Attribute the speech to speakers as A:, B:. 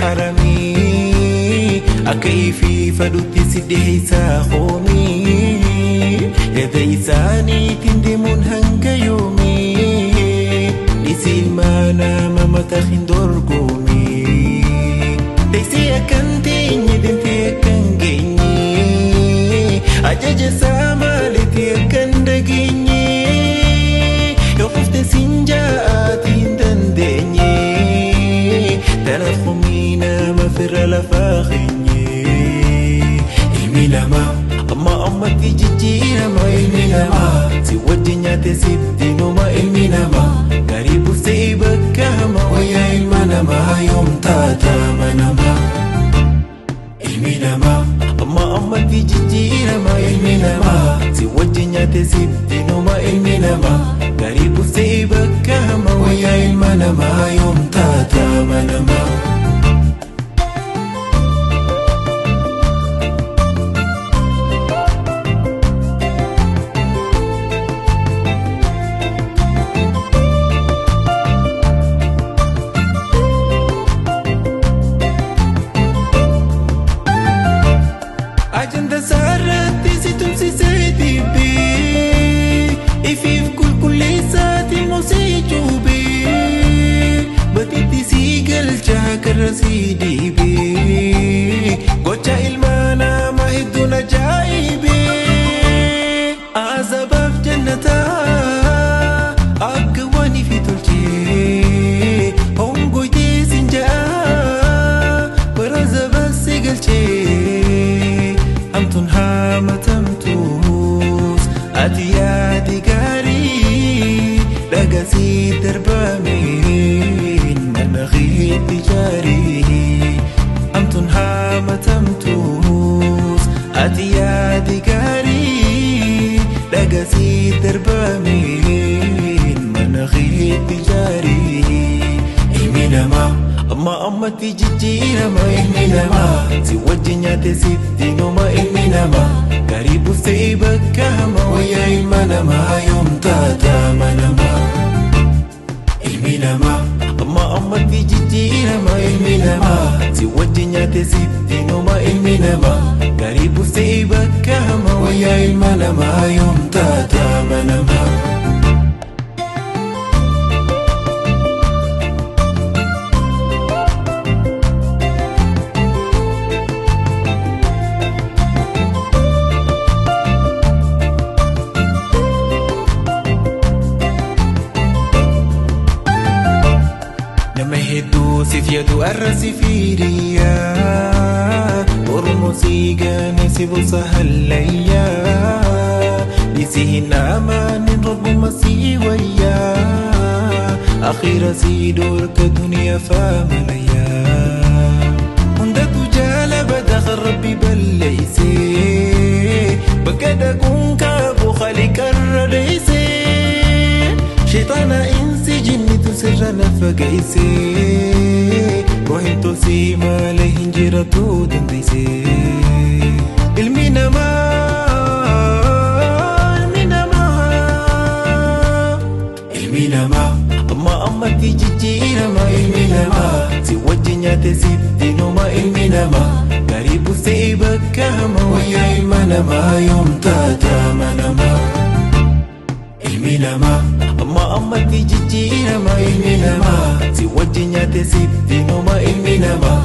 A: Haramii akka ifii fadhutti si dhiheessaa hoomii yaada isaaniitiin deemuun hanga yoomii dhisi ilmaa nama mataa hin dorgomii teessee akkan teenye deemtee akkan geenye ajaja isaa maaliitii akkan dhageenye yoo qofte siin ja'aatii hin dandeenye. Tanaaf humna firra lafaa keenye. Ilmi namaa amma ammatti jijjiirama ilmi namaa si wajjin nyaate sitti numa ilmi namaa gaarii buusee bakka hama wayyaa ilma namaa yoom taata manamaa. Ilmi namaa amma ammatti jijjiirama ilmi namaa si wajjin nyaate sitti numa ilmi namaa gaarii buusee bakka hama wayyaa ilma namaa yoom taata manamaa. Ajanda sarratti si tumsisee dibbee ifiif qulqulleessaati mosee cuubee batitti si galchaa karra si deebee gocha ilmaa namaa hedduun ajaa'ibee azabaaf jannataa akka waan ifi tolchee hongoytee sin ja'a bara zabaas si galchee. Hamtuun hamatamtuus ati yaadi gaarii dhagasii darbameen mana keetti jaarii. Hamtuun hamatamtuus ati yaadi gaarii dhagasii darbameen mana keetti jaarii. Ilmi namaa amma ammatti jijjiirama ilmi namaa si wajjin nyaate sitti numa ilmi namaa gaarii buusee bakka hama wayyaa ilma namaa yoom taata manamaa. Ilmi namaa amma ammatti jijjiirama ilmi namaa si wajjin nyaate sitti numa ilmi namaa gaarii buusee bakka hama wayyaa ilma namaa yoom taata manamaa. Nama hedduu siif yaadu arra si fiiriyaa Oromoo si gane si buusa hallayyaa Dhisi hin amaanin rabbuma si wayyaa Akhiira si dhorka duniyaa faamalayyaa Hundatu jaala bada rabbi balleessee Bakka dhaquun kaabu khaliqarra dheessee Shayxaana insi jinnitu sirra lafa geessee Ruuhin tolsii malee hin jiraatu dandeessee. Ilmi namaa ilmi namaa ilmi namaa amma ammatti jijjiirama ilmi namaa si wajjin nyaate sitti numa ilmi namaa gaarii buusee bakka hama wayyaa ilma namaa yoom taata manamaa. Ilmi namaa amma ammatti jijjiirama ilmi namaa si wajjin nyaate sitti numa ilmi namaa